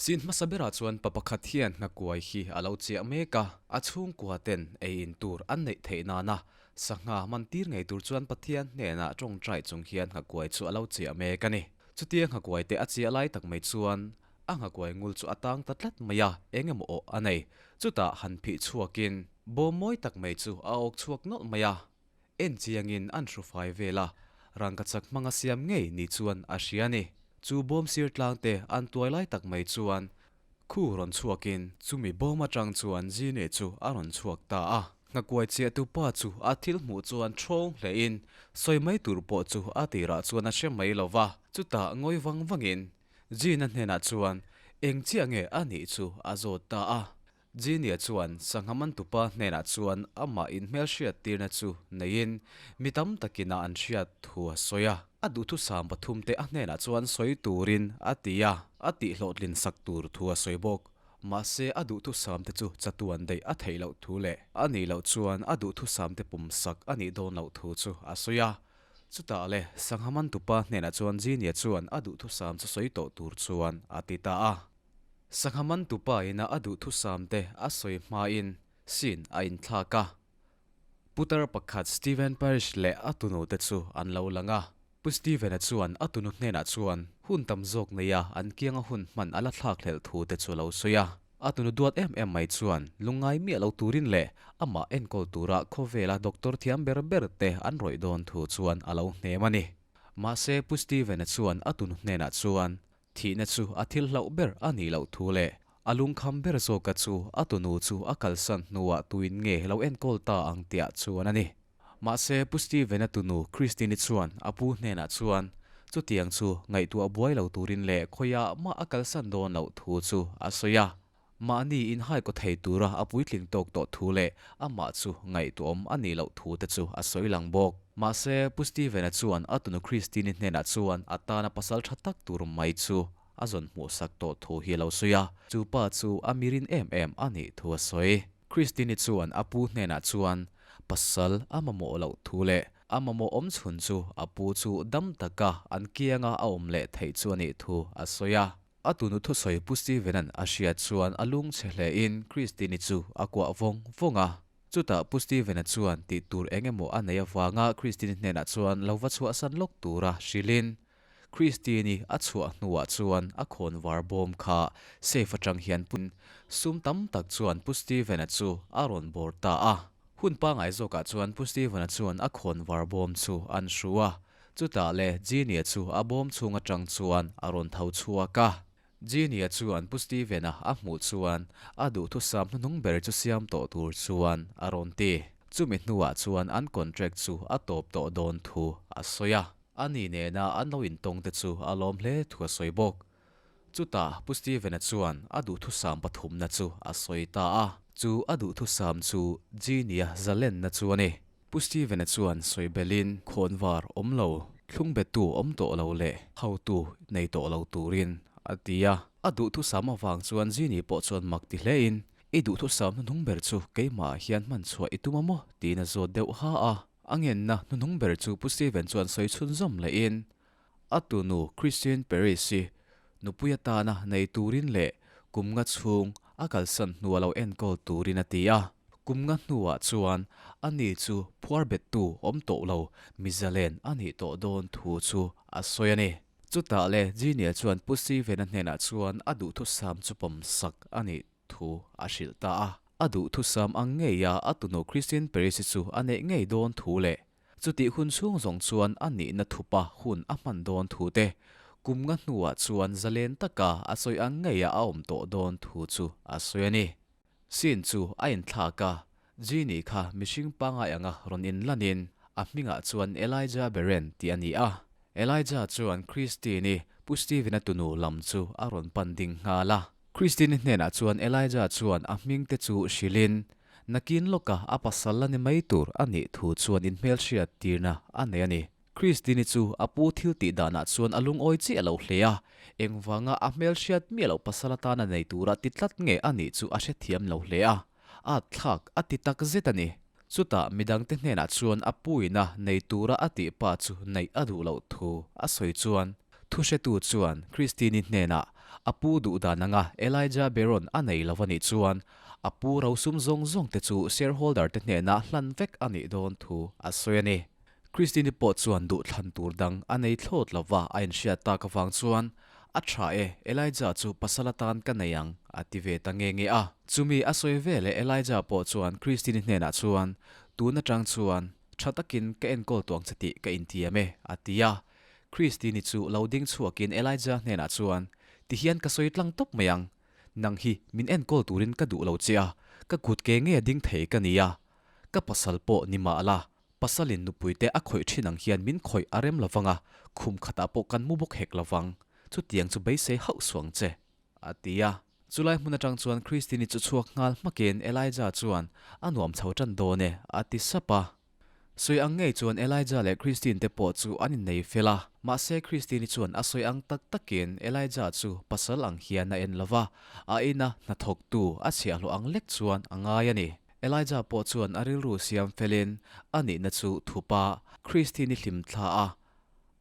Sin hmasa berah chuan pa pakhat hian nghakuai hi a lo chiah mek a, a chhungkua ten ei in tur an neih theih nana sangha man tir ngei tur chuan Pathian hnenah tawngtai chung hian nghakuai chu a lo chiah mek a ni. Chutia nghakuai te a chiah lai tak mai chuan a nghakuai ngul chu a tang ta tlat mai a, eng emaw awh a nei. Chutah han phih chhuakin bawm mawi tak mai chu a awk chhuak nawlh mai a, En chiangin an hrufai vel a, rangkachak hmanga siam ngei ni chuan a hria a ni. Chu bawm sir tlang te an tuai lai tak mai chuan khu rawn chhuakin chumi bawm atang chuan Genie chu a rawn chhuak ta a. Nghakuai chiahtu pa chu a thil hmuh chuan thawng hlein sawi mai tur pawh chu a tirah chuan a hre mai lo va, chutah ngawi vang vangin Genie hnenah chuan eng chiah nge a nih chu a zawt ta a. Genie chuan sangha mantupa hnenah chuan amah inhmelhriat tirna chu neiin mi tam takin a an hriat thu a sawi a. A duhthusam pathumte a hnenah chuan sawi turin a ti a, a tihhlawhtlin sak tur thu a sawi bawk. Mahse a duhthusamte chu chatuan daih a theih loh thu leh a nih loh chuan a duhthusamte pum sak a nih dawn loh thu chu a sawi a. Chutah le sangha mantupa hnenah chuan Genie chuan a duhthusam chu sawi tawh tur chuan a ti ta a. Sangha mantupa ina a duhthusam te a sawi hmain scene a inthlak a. Putar pakhat Steven Parrish leh a tunu te chu an lo lang a. Pu Steven-a chuan a tunu hnenah chuan hun tam zawk neia an kianga hun hman a la thlak hlelh thu te chu a lo sawi a. A tunu duat em em mai chuan lungngai miah lo turin leh amah enkawl tura khawvela doctor thiam ber ber te an rawih dawn thu chuan a lo hnem a ni. Mahse Pu Steven-a chuan a tunu hnenah chuan Thihna chu a thil hlauh ber a nih loh thu leh a lungkham ber zawka chu a tunu chu a kalsan hnuah tuin nge lo enkawl ta ang tiah chuan a ni. Mahse, Pu Steven-a tunu Christine-i chuan a pu hnenah chuan chutiang chu ngaihtuah buai lo turin leh khawiah mah a kalsan dawn loh thu chu a sawi a. Mahni inhaikaw thei tura a puitling tawk tawh thu leh amah chu ngaihtuahawm a nih loh thu te chu a sawi lang bawk. Mahse, Pu Steven-a chuan a tunu Christine-i hnenah chuan a tana pasal tha tak tur mai chu a zawn hmuhsak tawh thu hi a lo sawi a, chu pa chu a mirin em em a nih thu a sawi. Christine-i chuan a pu hnenah chuan pasal a mamawh loh thu leh a mamawh awm chhun chu a pu chu dam taka an kianga a awm leh theih chu a nih thu a sawi a. A tunu thusawi Pu Steven-a'n a hriat chuan a lung chhe hlein Christine-i chu a kuah vawng vawng a. Chutah Pu Steven-a chuan tih tur eng emaw a neih avanga Christine-i hnenah chuan lo va chhuahsan lawk tura hrilhin Christine-i a chhuah hnuah chuan a khawnvar bawm kha safe atang hian pun sum tam tak chuan Pu Steven-a chu a rawn bawr ta a. Hun pangngai zawkah chuan Pu Steven-a chuan a khawnvar bawm chu an hru a. Chutah le Genie chu a bawm chhung atang chuan a rawn tho chhuak a. Genie chuan Pu Steven-a a hmuh chuan a duhthusam hnuhnung ber chu siam tawh tur chuan a rawn ti. Chumi hnuah chuan an contract chu a tawp tawh dawn thu a sawi a. Ani nena an lo intawng te chu a lawm hle thu a sawi bawk. Chutah Pu Steven-a chuan a duhthusam pathumna chu a sawi ta a. Chu a duhthusam chu Genie-a zalenna chu a ni. Pu Steven-a chuan sawi belin khawnvar awm lo, thlungbettu awm tawh lo leh hotu nei tawh lo turin a ti a. A duhthusam avang chuan Genie pawh chuan mak ti hlein, I duhthusam hnuhnung ber chu keimah hian hman chhuah i tum a maw? tiin a zawt deuh ha a. A ngenna hnuhnung ber chu Pu Steven chuan sawi chhunzawm lehin, A tunu Christine Paris-i nupui atana nei turin leh kum nga chhung a kalsan hnua lo enkawl turin a ti a. Kum nga hnuah chuan ani chu phuar bettu awm tawh lo mizalen a nih tawh dawn thu chu a sawi a ni. Chutah le Genie chuan Pu Steven-a hnenah chuan a duhthusam chu pawmsak a nih thu a hrilh ta a. A duhthusam ang ngeia a tunu Christine Paris-i chu a neih ngei dawn thu leh Chutih hun chhung zawng chuan a nihna thupa hun a hman dawn thu te, kum nga hnuah chuan zalen taka a sawi ang ngeia a awm tawh dawn thu chu a sawi a ni. Scene chu a inthlak a, Genie kha mihring pangai anga rawn inlanin a hmingah chuan Elijah Beren tih a ni a. Elijah chuan Christine-i Pu Steven-a tunu lam chu a rawn pan ding nghal a. Christine-i hnenah chuan Elijah chuan a hming te chu hrilhin Nakin lawka a pasal la ni mai tur a nih thu chuan inhmelhriat tirna a nei a ni. Christine-i chu a pu thil tih danah chuan a lungawi chiah lo hle a, engvanga a hmelhriat miah loh pasal atana nei tura ti tlat nge a nih chu a hrethiam lo hle a, a thlak a ti tak zet a ni. Chutah midangte hnenah chuan a puina nei tura a tih pa chu neih a duh loh thu a sawi chuan thuhretu chuan Christine-i hnenah. A pu duh dan anga Elijah Baron a nei lo a nih chuan a pu rosum zawng zawng te chu shareholder te hnena hlan vek a nih dawn thu a sawi a ni. Christine pawh chuan duh thlan tur dang a nei thlawt lo va, a inhriat tak avang chuan, A tha e, Elijah chu pasal atan ka nei ang, a ti ve ta nge nge a. Chumi a sawi veleh Elijah pawh chuan Christine hnenah chuan, Tun atang chuan tha takin ka enkawl tuang che tih ka intiam e, a ti a. Christine chu lo ding chhuakin Elijah hnenah chuan, Tihian ka sawi tlang tawp mai ang, nang hi min enkawl turin ka duh lo che a, ka kut ke nge ding thei ka ni a, ka pasal pawh ni mah la, Pasalin nupuite a khawih thin ang hian min khawih a rem lovang a, khum khatah pawh kan mu bawk hek lovang. Chutiang chu beisei hauh suang che, a ti a. Chulai hmun atang chuan Christine-i chu chhuak nghal hmakin Elijah chuan, A nuam chho tan dawn e, a ti sap a. Sawi ang ngei chuan Elijah leh Christine te pawh chu an innei fel a. Mahse Christine-i chuan a sawi ang tak takin Elijah chu pasal ang hian a en lova, a ina hnathawktu a chhiahhlawh ang lek chuan a ngai a ni. Elijah pawh chuan a rilru siam felin a nihna chu thupa Christine-i hlim thla a,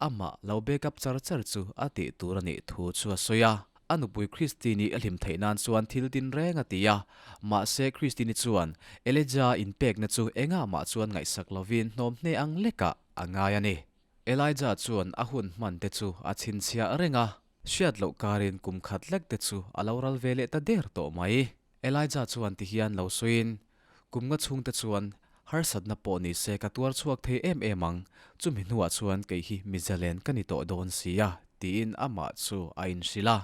amah lo back up char char chu a tih tur a nih thu chu a sawi a. A nupui Christine-i a hlim theih nan chuan thil din reng a ti a, mahse Christine-i chuan Elijah inpekna chu engah mah chuan ngaihsak lovin hnawm hne ang lekah a ngai a ni. Elijah chuan a hun hman te chu a chhinchhiah reng a, hriat loh karin kum khat lek te chu a lo ral ve leh ta der tawh mai. Elijah chuan ti hian lo sawiin, Kum nga chhungte chuan harsatna pawh ni se ka tuar chhuak thei em em ang, chumi hnuah chuan kei hi mizalen ka ni tawh dawn si a, tiin amah chu a inhrilh a.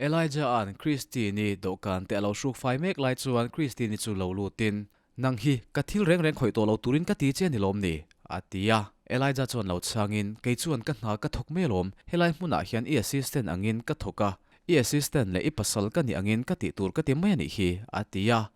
Elijah-a'n Christine-i dawhkan te a lo hruk fai mek lai chuan Christine-i chu lo lutin, Nang hi ka thil reng reng khawih tawh lo turin ka ti che ni lawm ni? a ti a. Elijah chuan lo chhangin, Kei chuan ka hna ka thawk mai alawm, helai hmunah hian i assistant angin ka thawk a, I assistant leh i pasal ka nih angin ka tih tur ka ti mai a nih hi, a ti a.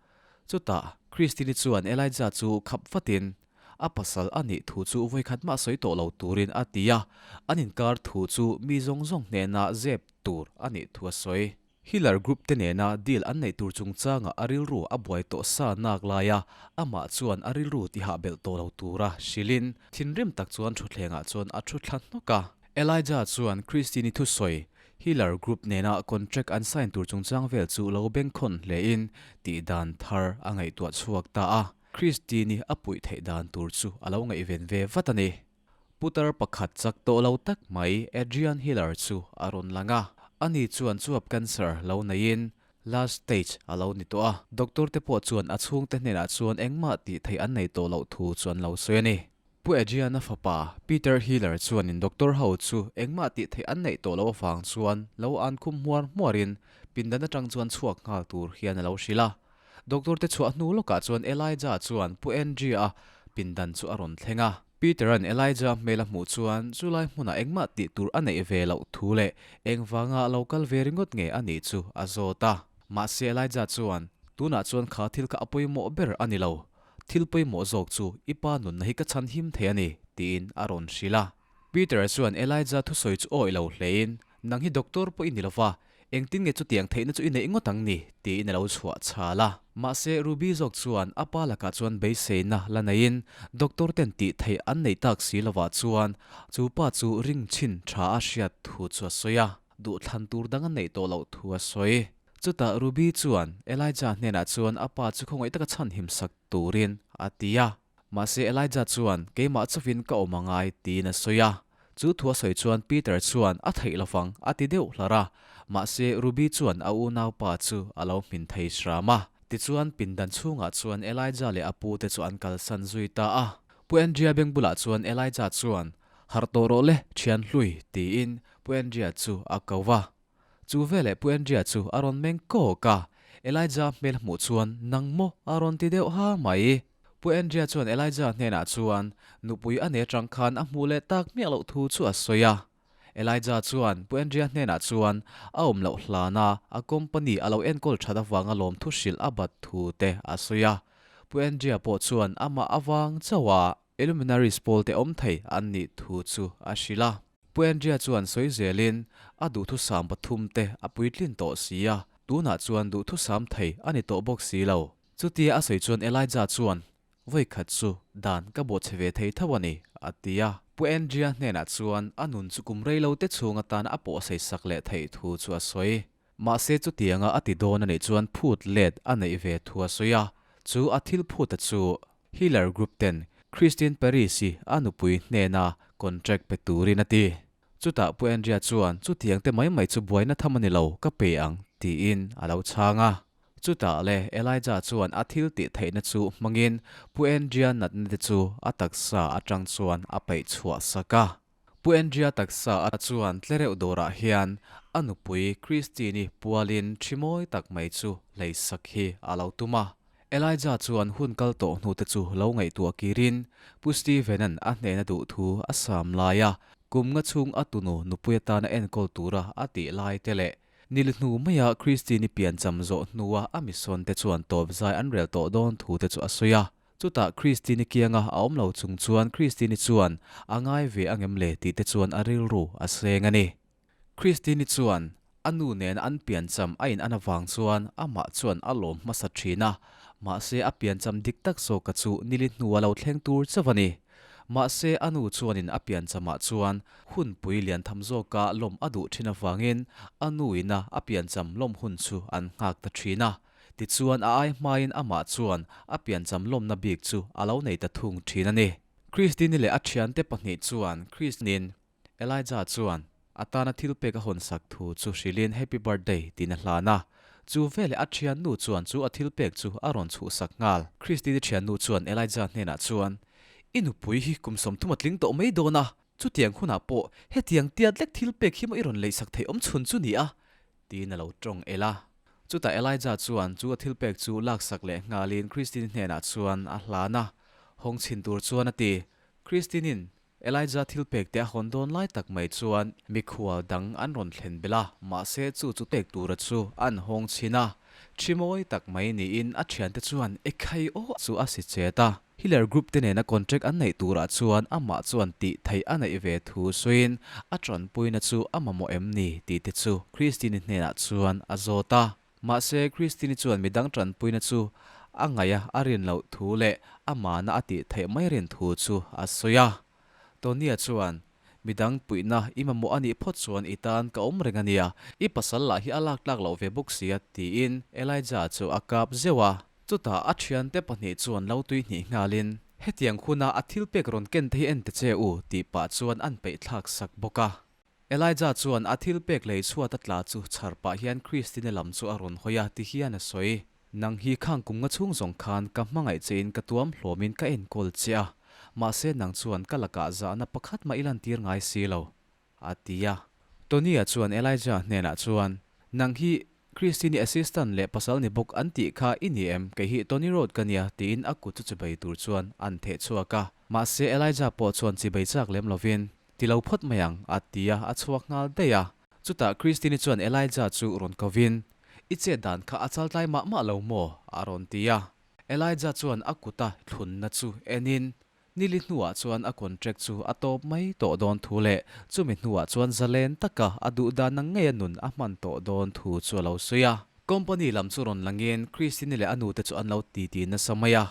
Chutah, Christine-i chuan Elijah chu khap vatin, a pasal a nih thu chu vawikhat mah sawi tawh lo turin a ti a, an inkar thu chu mi zawng zawng hnena zep tur a nih thu a sawi. Hiller Group te nena deal an neih tur chungchangah a rilru a buai tawh sa nak laia amah chuan a rilru tihah belh tawh lo tura hrilhin thinrim tak chuan thutthlengah chuan a thu thla hnawk a. Elijah chuan Christine-i thusawi Hiller Group nena contract an sign tur chungchang vel chu lo bengkhawn hlein tih dan thar a ngaihtuah chhuak ta a, Christine-i a puih theih dan tur chu a lo ngaihven ve vat a ni. Putar pakhat chak tawh lo tak mai Adrian Hiller chu a rawn lang a, ani chuan chuap cancer lo neiin last stage a lo ni tawh a, doctor te pawh chuan a chhungte hnenah chuan engmah tih theih an nei tawh loh thu chu an lo sawi a ni. Pu Adrian-a fapa, Peter Hiller chuanin doctor ho chu engmah tih theih an neih tawh loh avang chuan lo an khum hmuar hmuarin pindan atang chuan chhuak nghal tur hian a lo hrilh a. Doctor te chhuah hnu lawkah chuan Elijah chuan Pu Andrea-a pindan chu a rawn thleng a. Peter-a'n Elijah hmel a hmuh chuan chulai hmunah engmah tih tur a neih ve loh thu leh engvanga lo kal ve ringawt nge a nih chu a zawt a. Mahse Elijah chuan, Tunah chuan kha thil kha a pawimawh ber a ni lo. Thil pawimawh zawk chu i pa nunna hi ka chhan him thei a ni, tiin a rawn hrilh a. Peter-a chuan Elijah thusawi chu awih lo hlein, Nang hi doctor pawh i ni lova, engtin nge chutiang theihna chu i neih ngawt ang ni? tiin a lo chhuah chhal a. Mahse, Ruby zawk chuan a pa lakah chuan beiseina la neiin doctor ten tih theih an neih tak si lovah chuan chu pa chu ring chhin tha a hriat thu chu a sawi a, duhthlan tur dang a neih tawh loh thu a sawi. Chutah Ruby chuan Elijah hnenah chuan a pa chu khawngaih taka chhan himsak turin a ti a. Mahse Elijah chuan, Keimah chauhin ka awm angai, tiin a sawi a. Chu thu a sawi chuan Peter chuan a theih lovang a ti deuh hlar a. Mahse Ruby chuan a unaupa chu a lo hmin thei hram a. Tichuan pindan chhungah chuan Elijah leh a pute chu an kalsan zui ta a. Pu Andrea beng bulah chuan Elijah chuan, Harh tawh rawh le, thian hlui, tiin Pu Andrea chu a ko va. Chu veleh Pu Andrea chu a rawn meng kawk a, Elijah hmel hmuh chuan nang maw a rawn ti deuh ha mai. Pu Andrea chuan Elijah hnenah chuan nupui a nei atang khan a hmuh leh tak hmiah loh thu chu a sawi a. Elijah chuan Pu Andrea hnenah chuan a awm loh hlana a company a lo enkawl that avanga lawmthu hrilh a bat thu te a sawi a. Pu Andrea pawh chuan amah avang chauh a Illuminaries pawl te awm thei an nih thu chu a hrilh a. Pu Andrea chuan sawi zelin a duhthusam pathum te a puitlin tawh si a, tunah chuan duhthusam thei a ni tawh bawk si lo. Chutia a sawi chuan Elijah chuan, Vawi khat chu dan ka bawh chhe ve thei tho a ni, a ti a. Pu Andrea hnenah chuan a nun chu kum rei lo te chhung atan a pawh sawisak leh theih thu chu a sawi. Mahse chutianga a ti dawn a nih chuan phut let a neih ve thu a sawi a, chu a thil phuta chu Hiller Group ten Christine Paris-i a nupui hnena contract pe turin a ti. Chutah Pu Andrea chuan chutiang te mai mai chu buaina tham a ni lo, ka pe ang tiin a lo chhang a. Chutah le Elijah chuan a thil tih theihna chu hmangin Pu Andrea natna te chu a taksa atang chuan a peih chhuah sak a. Pu Andrea taksa a chuan tlereuh dawrah hian a nupui Christine-i pualin thi mawi tak mai chu hleisak hi a lo tum a. Elijah chuan hun kal tawh hnute chu lo ngaihtuah kirin Pu Stephen-a'n a hnehna duh thu a sam lai a, kum nga chhung a tunu nupui atana enkawl tura a tih lai te leh Nil hnu maia Christine-i piancham zawh hnua a misawn te chuan tawp zai an rel tawh dawn thu te chu a sawi a. Chutah Christine-i kianga a awm lo chung chuan Christine-i chuan a ngai ve angem le tih te chuan a rilru a seng a ni. Christine-i chuan a nu nen an piancham a in an avang chuan amah chuan a lawm hmasa thin a, mahse a piancham dik tak zawka chu nili hnua lo thleng tur chauh a ni. Mahse a nu chuanin a pianchamah chuan hunpui lian tham zawka lawm a duh thin avangin a nu ina a piancham lawm hun chu an nghak ta thin a. Tichuan a ai hmain amah chuan a piancham lawmna bik chu a lo nei ta thung thin a ni. Christine-i leh a thiante pahnih chuan Christine-in Elijah chuan a tana thil pek a hawn sak thu chu hrilhin Happy Birthday tiin a hlan a. Chu veleh a thiannu chuan chu a thil pek chu a rawn chhuhsak nghal. Christine-i thiannu chuan Elijah hnenah chuan, I nupui hi kum 30 a tling tawh mai dawn a, chutiang hunah pawh hetiang tiat lek thil pek hi maw i rawn leisak theih awm chhun chu ni a, tiin a lo tawng el a. Chutah Elijah chuan chu a thil pek chu laksak leh nghalin Christine-i hnenah chuan a hlan a, hawng chhin tur chuan a ti. Christine-in Elijah thil pek te a hawn dawn lai tak mai chuan mikhual dang an rawn thlen belh a, mahse chu chu pek tura chu an hawng chhin a, thi mawi tak mai niin a thiante chuan ekhai aw chu a si chet a. Hiller Group te nena contract an neih turah chuan amah chuan tih theih a neih ve thu sawiin a tanpuina chu a mamawh em ni tih te chu Christine-i hnenah chuan a zawt a. Mahse Christine-i chuan midang tanpuina chu a ngaih a a rin loh thu leh amahna a tih theih mai rin thu chu a sawi a. Tonya chuan, Midang puihna i mamawh a nih phawt chuan i tan ka awm reng a nia, i pasal lah hi a lak tlak loh ve bawk sia, tiin Elijah chu a kap zeuh a. Chutah a thiante pahnih chuan lo tui hnih nghalin, Hetiang huna a thil pek rawn ken te hi en ta che u, tih pah chuan an peih thlak sak bawk a. Elijah chuan a thil pek lei chhuat a tla chu chhar pah hian Christine lam chu a rawn hawi a, ti hian a sawi. Nang hi khang kum nga chhung zawng khan ka hmangaih che in ka tuam hlawm in ka enkawl che a, mahse nang chuan ka lakah zahna pakhat mah i lantir ngai si lo, a ti a. Tony-a chuan Elijah hnenah chuan, Nang hi Christine-i assistant leh pasal ni bawk an tih kha i ni em? Kei hi Tony Road ka nia, tiin a kut chu chibei tur chuan an theh chhuak a. Mahse Elijah pawh chuan chibei chak lem lovin, Ti lo phawt mai ang, a ti a, a chhuak nghal daih a. Chutah Christine-i chuan Elijah chu rawn kovin, I chet dan kha a chaltlai mah mah lo maw? a rawn ti a. Elijah chuan a kuta thlunna chu enin, Nili hnuah chuan a contract chu a tawp mai tawh dawn thu leh chumi hnuah chuan zalen taka a duh dan ang ngeia nun a hman tawh dawn thu chu a lo sawi a. Company lam chu rawn langin Christine-i leh a nute chu an lo titi nasa mai a.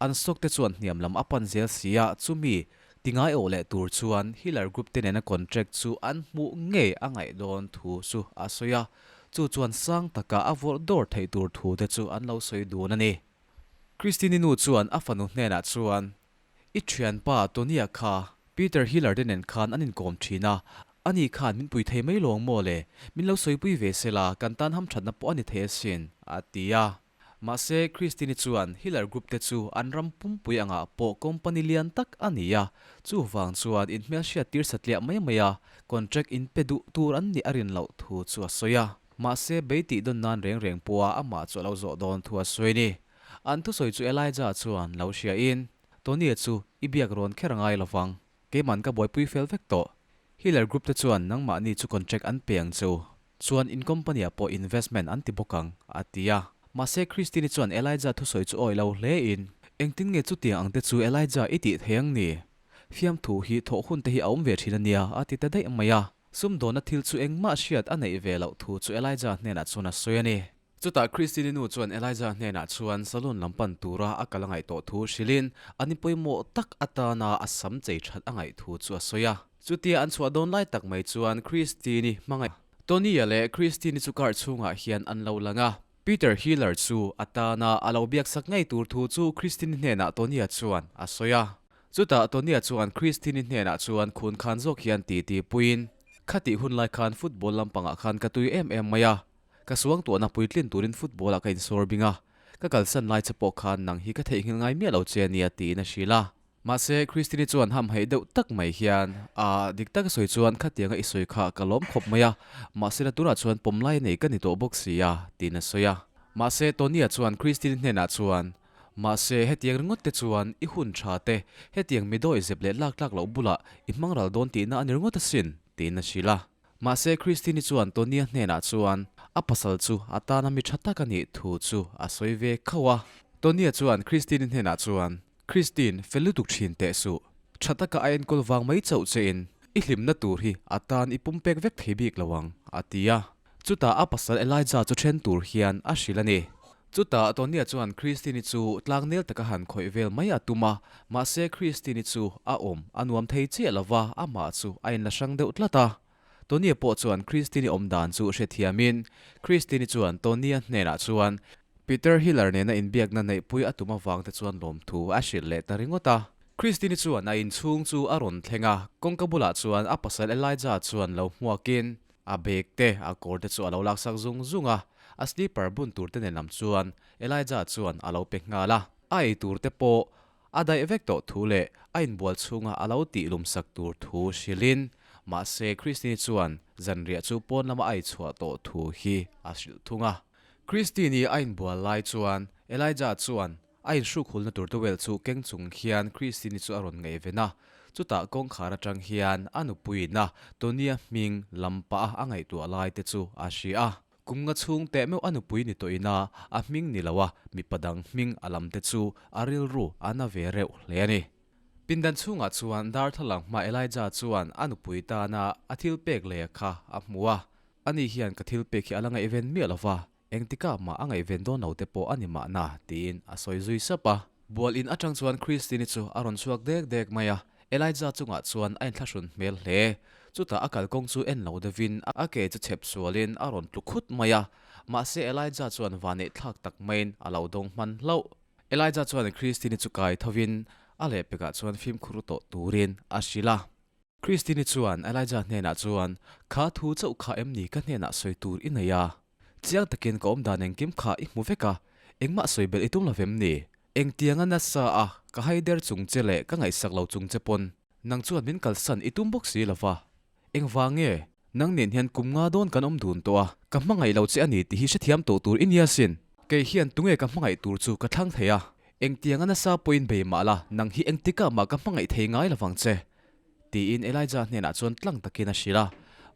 An stock te chuan hniam lam a pan zel si a, chumi tingai awh leh tur chuan Hiller Group te nena contract chu an hmuh ngei a ngaih dawn thu chu a sawi a, chu chuan sang taka a vawrh dawr theih tur thu te chu an lo sawi dun a ni. Christine-i nu chuan a fanu hnenah chuan, I thianpa Tonya kha Peter Hiller te nen khan an inkawm thin a, ani khan min pui thei mai lawng maw le, min lo sawipui ve sela kan tan hamthatna pawh a ni thei asin, a ti a. Mahse, Christine-i chuan Hiller Group te chu an ram pumpui angah pawh company lian tak a ni a, chuvang chuan inhmelhriat tir satliah mai mai a, contract in pe duh tur an nih a rin loh thu chu a sawi a. Mahse, bei tih dawn nan reng reng pawha amah chu a lo zawh dawn thu a sawi a ni. An thusawi chu Elijah chuan lo hriain, Tony-a chu i biak rawn kher a ngai lovang, keiman ka buaipui fel vek tawh. Hiller Group te chuan nangmahni chu contract an pe ang che u. Chuan in company ah pawh investment an ti bawk ang, a ti a. Mahse Christine-i chuan Elijah thusawi chu awih lo hle in, Engtin nge chutiang ang te chu Elijah i tih thei ang ni? Fiamthu hi thawh hun te hi a awm ve thin a nia, a ti ta daih mai a. Sumdawnna thil chu engmah hriat a neih ve loh thu chu Elijah hnenah chuan a sawi a ni. Chutah Christine-i nu chuan Elijah hnenah chuan saloon lam pan tura a kal a ngaih tawh thu hrilhin a ni pawimawh tak atana a sam chei that a ngaih thu chu a sawi a. Chutia an chhuah dawn lai tak mai chuan Christine-i hmangaih. Tony-a leh Christine-i chu car chhungah hian an lo lang a. Peter Hiller chu a tana a lo biaksak ngei tur thu chu Christine-i hnenah Tony-a chuan a sawi a. Chutah Tony-a chuan Christine-i hnenah chuan khun khan zawk hian titi puiin, Khatih hun lai khan football lampangah khan ka tui em em mai a, ka suangtuahna puitlin turin football-ah ka insawr bing a, ka kalsan lai che pawh khan nang hi ka theihnghilh ngai miah lo che ania tiin a hrilh a. Mahse, Christine-i chuan hamhaih deuh tak mai hian, A, dik taka sawi chuan khatianga i sawi kha ka lawm khawp mai a, mahse la tunah chuan pawm lai nei ka ni tawh bawk si a, tiin a sawi a. Mahse, Tony-a chuan Christine-i hnenah chuan, Mahse, hetiang ringawt te chuan i hun tha te, hetiang mi dawi zep leh lak tlak loh bulah i hmang ral dawn tihna a ni ringawt asin, tiin a hrilh a. Mahse, Christine-i chuan Tony-a hnenah chuan a pasal chu a tana mi tha tak a nih thu chu a sawi ve khauh a. Tony-a chuan Christine-i hnenah chuan, Christine, fel lutuk thin teh suh. Tha taka a enkawl vang mai chauh che in i hlimna tur hi a tan i pumpek vek thei bik lo ang, a ti a. Chutah a pasal Elijah chu then tur hian a hrilh a ni. Chutah Tonya chuan Christine-i chu tlangnel taka han khawih vel mai a tum a, mahse Christine-i chu a awm a nuam thei chiah lo va, amah chu a inla hrang deuh tlat a. Tonya pawh chuan Christine-i awm dan chu hrethiamin Christine-i chuan Tonya hnenah chuan Peter Hiller nena inbiakna neihpui a tum avang te chuan lawmthu a hrilh leh ta ringawt a. Christine-i chuan a inchhung chu a rawn thleng a, kawngka bulah chuan a pasal Elijah chuan lo hmuakin a bag te, a kawr te chu a lo laksak zung zung a, a slipper bun tur te nen lam chuan Elijah chuan a lo pe nghal a. A ei tur te pawh a daih vek tawh thu leh a inbual chhunga a lo tih lumsak tur thu hrilhin, mahse Christine-i chuan zanriah chu pawn lama a eichhuah tawh thu hi a hrilh thung a. Christine-i a inbual lai chuan Elijah chuan a inhrukhulna tur towel chu keng chung hian Christine-i chu a rawn ngaihven a, chutah kawngkhar atang hian a nupuiin a Tonya hming lam pah a ngaihtuah lai te chu a hria a. Kum nga chhung teh meuh a nupui ni tawhin a, a hming ni lo a mipa dang hming a lam te chu a rilru a na ve reuh hle a ni. Pindan chhungah chuan darthlalang hma Elijah chuan a nupui tana a thil pek leh kha a hmu a. Ani hian ka thil pek hi a la ngaihven miah lo va, engtikah mah a ngaihven dawn lo te pawh a ni mahna, tiin a sawi zui sap a. Bual in atang chuan Christine-i chu a rawn chhuak dek dek mai a, Elijah chungah chuan a inthlahrun hmel hle. Chutah a kalkawng chu en lo deuhin a ke chu chhep sualin a rawn tlu khut mai a, mahse Elijah chuan vanneih thlak tak maiin a lo dawng hman hlauh. Elijah chuan Christine-i chu kai thovin a lehpekah chuan fimkhur tawh turin a hrilh a. Christine-i chuan Elijah hnenah chuan, Kha thu chauh kha em ni ka hnenah sawi tur i nei a? Chiang takin ka awm dan engkim kha i hmu vek a, engmah sawi belh i tum lo vem ni? Engtianga nasa a ka haider chung che leh ka ngaihsak lo chung che pawn nang chuan min kalsan i tum bawk si lo va. Engvang nge? Nang nen hian kum nga dawn kan awm dun tawh a, ka hmangaih lo che a ni tih hi hrethiam tawh tur i nia sin. Kei hian tunge ka hmangaih tur chu ka thlang thei a, engtianga nasa pawhin bei mah la nang hi engtikah mah ka hmangaih thei ngai lo vang che. Tiin Elijah hnenah chuan tlang takin a hrilh a.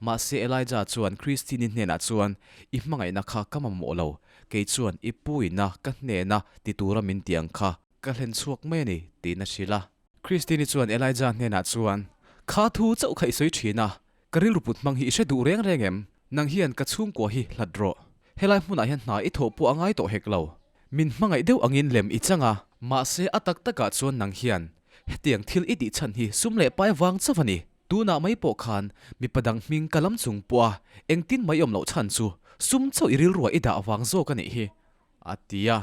Mahse Elijah chuan Christine-i hnenah chuan, I hmangaihna kha ka mamawh lo, kei chuan i puina ka hnena ti tura min ti ang kha ka hlen chhuak mai a ni, tiin a hrilh a. Christine-i chuan Elijah hnenah chuan, Kha thu chauh kha i sawi thin a, ka rilru put hmang hi i hre duh reng reng em? Nang hian ka chhungkua hi hlat rawh. Helai hmunah hian hna i thawh pawh a ngai tawh hek lo. Min hmangaih deuh angin lem i chang a, mahse a tak takah chuan nang hian hetiang thil i tih chhan hi sum leh pai vang chauh a ni. Tunah mai pawh khan mipa dang hming ka lam chung pawh a engtin mai awm loh chhan chu sum chauh i rilruah i dah vang zawk a nih hi, a ti a.